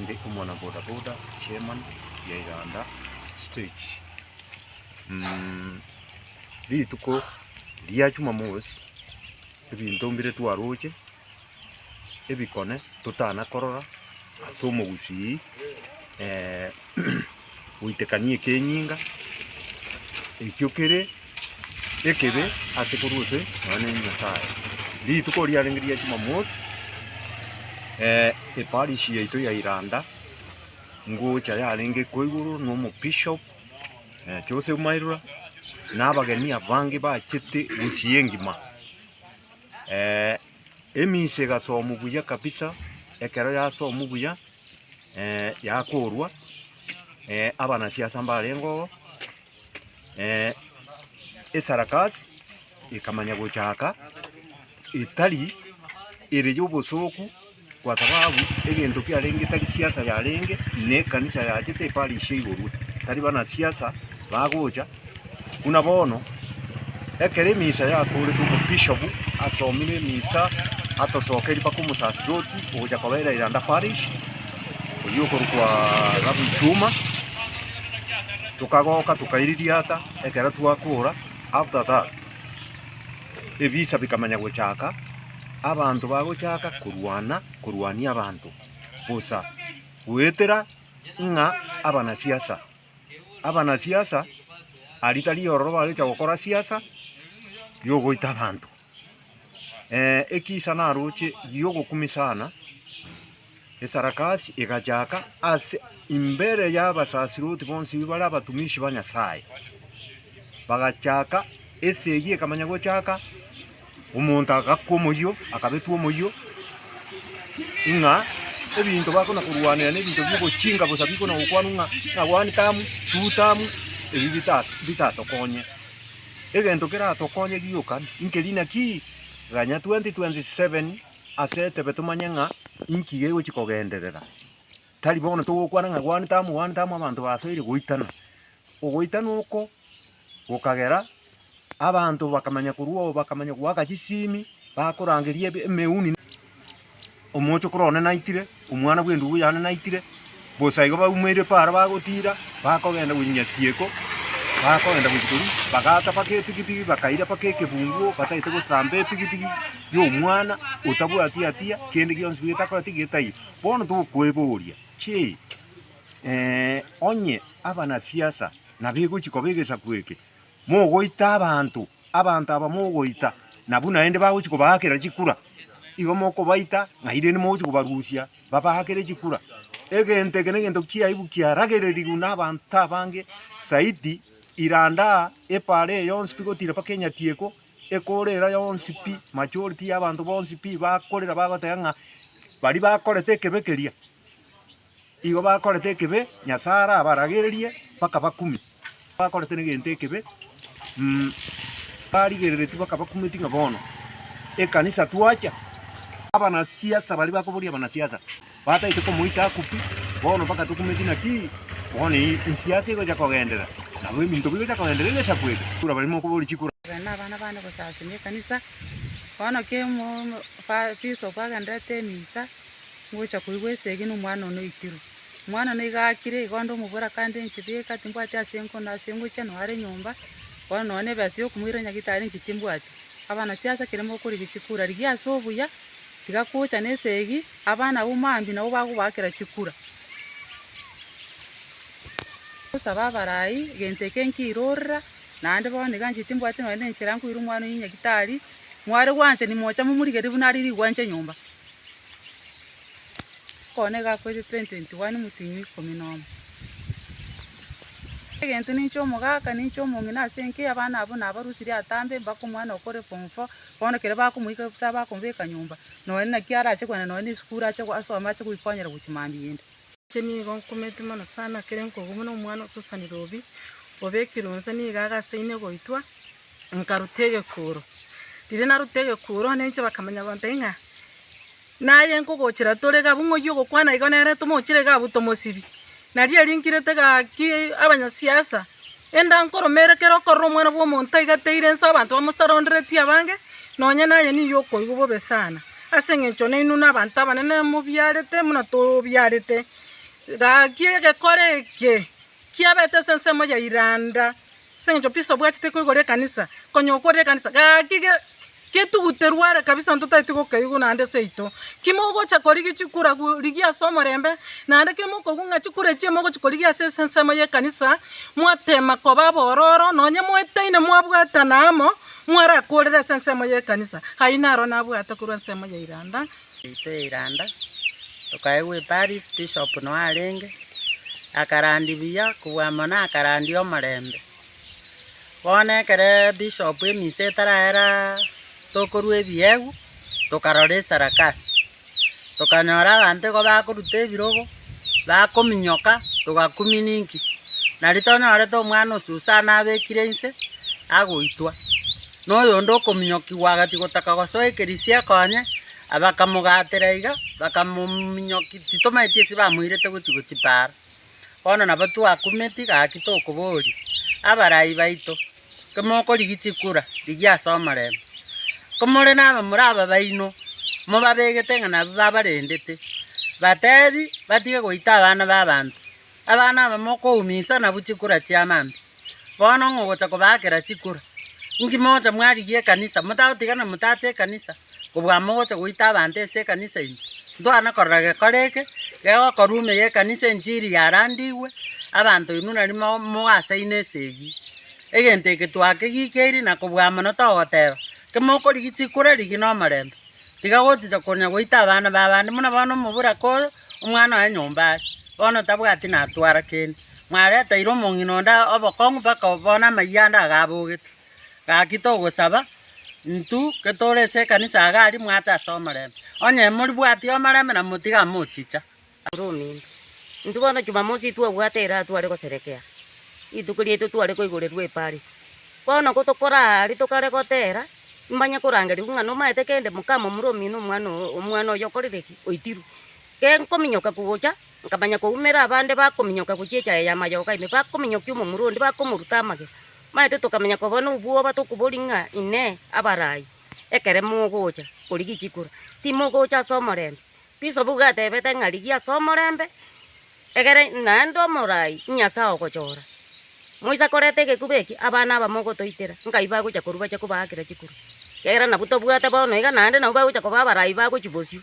Inde omwana boda boda chairman ya Iranda stage. Rituko ria jumamosi ebinto mbire twaroche ebikone totana korora ase omogusii goitekania ekenyinga ekio kere ekebe ase korwa ase nonya ne Nyasaye. Rituko riarenge ria jumamosi eparish yaito ya Iranda ngocha yarenge koigoro na omobishop Joseph Mairura na abageni abange bachete gusii engima. Emisa egasomwa buya kabisa, ekero yasomwa buya yakorwa, abanasiasa mbarenge oo, esarakasi ekamanya gochaka etari ere ya obosooku kwa sababu egento kiarenge tari siasa yarenge, na ekanisa yachete eparish eigorwe, tari banasiasa bagocha. Buna bono, ekero emisa yakoretwe omobishop asomire emisa atosokerie mpaka omosasiroti ogocha kobera Iranda Parish, oyio okorokwa Rabi Juma, tokagoka tokaiririata ekero twakora after that ebisa bikamanya gochaka, abanto bagochaka korwana korwania abanto bosa goetera ng'a abanasiasa. Abanasiasa aria tari ororo bagocha gokora siasa yogoita abanto. Ekisa naroche giogokumia sana, esarakasi egachaka ase imbere ya abasasiroti bonsi bare abatumishi ba Nyasaye, bagachaka esegi ekamanya gochaka. Omonto agakwa omoyio, akabetwa omoyio, ng'a ebinto bakona korwanera na ebinto bi'ogochinga bosa bikona gokwanwa ng'a ng'a one term, two term, ebi bita bitatokonye. Egento keratokonye gioka nkeri naki, ganya 2027 ase etebe tomanye ng'a inki gegochi kogenderera. Tari bono togokwana ng'a one term, one term abanto basoire goitana. Ogoitana oko gokagera abanto bakamanya korwa oo bakamanya goaka chisimi, bakorangeria ebe emeuni, omochokoro one naitire, omwana bw'endugu yane naitire, bosa igo baumeire para bagotira, bakogenda gochia nyatieko, bakogenda gochia koria, bagaata mpaka epikipiki bakaira mpaka ekebunguo batagete gosamba epikipiki ya omwana otabwati hatia, kende gionsi pi getakoreti getaiyo. Bono tokoeboria, chii. Onye abanasiasa nabegochia koba egesaku eke, mogoita abanto, abanto aba mogoita, nabwo naende bagochia kobaakera chikura, igo mokobaita ng'ai rende mogochia kobarusia babaakere chikura. Egento eke negento kiaibu kiaragererigwe na abanto abange zaidi, iranda aa, epaara eye yonsi pi gotira mpaka enyatieko, ekorera yonsi pi, majority ya abanto bonsi pi bakorera bagoteba ng'a baria bakorete ekebe keria. Igo bakorete ekebe, Nyasae arabaragererie mpaka bakume. Bakorete negento ekebe, barigereretie mpaka bakumeti ng'a bono ekanisa twacha. Abanasiasa baria bakoboria abanasiasa, batagete komoita akufi, bono mpaka tokumeti naki bono esiasa egocha kogenderera, nabo ebinto bigocha kogenderera egesaku eke. Kura baria mokoboria chikura. Kogenda na abana bane gosasima ekanisa, bono ki omo fa bishop agenderete emisa. Ngocha koigwa esegi na omwana one oitirwe. Omwana one iga akire, igo onde omoboraka ande inche beka, timbwati ase nkona ase ngochia noyo are nyomba, bono nonya na ebesa ya okomoira nyagitari inche timbwati. Abanasiasa ekero mokorigia chikura, rigia ase obuya, tiga gocha na esegi, abana abwo mambia nabo bagobaakera chikura. Gosaba abarai, egento eke nkiirorera, naende bono iga inche timbwati nonya na enchera nkoira omwana oyio nyagitari, mware gwanchani mocha momorigereria buna arire rigwancha nyomba. Kone iga akwete 2021 omotienyi o ikomi na omo. Egento ninche omogaka ninche omong'ina ase enka eye abana abwo nabarusirie atambe mpaka omwana okore form four, bono ekero bakomoika bakomobeka nyomba, nonye naki arache kogenda nonye na esukuru ache asome ache goikonyera gochia mambia ende. Inche nigo nkumeti mono sana kere nkogwa buna omwana o Susan Robi, obekirwe inse nigo agasaine goitwa, nkaruta egekuro. Riria naruta egekuro ninche bakamanya gontebia ng'a. Naye nkogochera tore iga abwo ng'oyio ogokwana igo nere tomochire iga abwo tomosibie. Nario erinkirete gaki abanyasiasa, enda nkoromere kera okorora omwana bwa omonto aigateire inse abanto bamosaronderetie abange, nonye naye nigo okoigwa bobe sana. Ase eng'encho nainwe na abanto abanene mobiarete buna tobiarete. Gaki egekora eke kiabete ase ensemo ya Iranda, ase eng'encho Bishop bwachete koigora ekanisa, konya okorire ekanisa, gaki ge getuguterwe are kabisa ntotagete gokaigwa naende seito. Ki mogocha korigia chikura gu rigia ase omorembe, naende ki mokogwa ng'a chikura echio mogochi korigia ase ase ensemo ya ekanisa, mwatema koba abororo, nonye moetaine mwabwatana amo, mwarakorere ase ensemo ya ekanisa. Ayio naro nabwate korwa ensemo ya Iranda. Yaito ya Iranda, tokaegwa eparis, bishop noo arenge, akarandia buya kobua mono akarandia omorembe. Bono ekere bishop emisa etaraera tokorwa ebiegwa, tokarora esarakasi, tokanyora abanto igo bakoruta ebirogo, bakominyoka, togakumia ninki. Nari tonyorete omwana o Susana abekire inse, agoitwa, na oyonde okominyokiwa agachia gotaka gosoa ekerisia ekonye, abakamogatera iga, bakamominyokia titomaeti ase bamoirete gochia gochia paara. Bono nabo twakumeti gaki tokoboria, abarai baito, kemokorigia chikura, rigia ase omorembe. Komore na abamura aba baino, mobabegete ng'a nabwo babarendete, batebi batige goita abana ba abanto, abana aba mokoumisa nabwo chikura chia mambia. Bono ng'o ogocha kobaakera chikura? Inki mogocha mwarigia ekanisa, motagotigana motache ekanisa, kobua mogocha goita abanto ase ekanisa ime. Ntwana korora gekora eke, gegokorwa ime y'ekanisa enchiri yarandigwe, abanto inwe nari mo mogasaine esegi. Egento eke twakegikeiri na kobua mono togoteba, kemokorigia chikura rigia na omorembe, tiga gochicha konya goita abana ba abande buna bono omoburaka oyo, omwana oye nyomba are, bono tabwati natwara kende. Mwareteire omong'ina onde obokong'u mpaka bono amayia ande agabogete. Gaki togosaba, intwe getore ase ekanisa iga aria mwache ase omorembe. Onye moribwati omorembe na motiga amochicha. Ominto, intwe bono Jumamosi twabwate eraha tware goserekea, rituko riaito tware koigorerwa eparisi. Bono gotokora aria tokare gotera, mbanye korangerigwa ng'a nomaete kende mokamomura omino omwana oo omwana oyo okorire ki? Oitirwe. Genkominyoka kogocha, nkamanya koumera abande bakominyoka gochia echaye ya mayoga ime, bakominyokia omomura onde bakomoruta amagena. Omanyete tokamanya koba nobwoba tokoboria ng'a inee abarai, ekere mogocha korigia chikura, timogocha ase omorembe. Bishop iga atebete ng'a rigia ase omorembe, egere naende omorai Nyasaye ogochora. Moisa koreta egekuba eki, abana aba mogotoitera, nkai bagocha korwa bache kobaakera chikura. Ekiagera nabwo tobwate bono iga naende nabwo bagocha koba abarai bagochia bosio.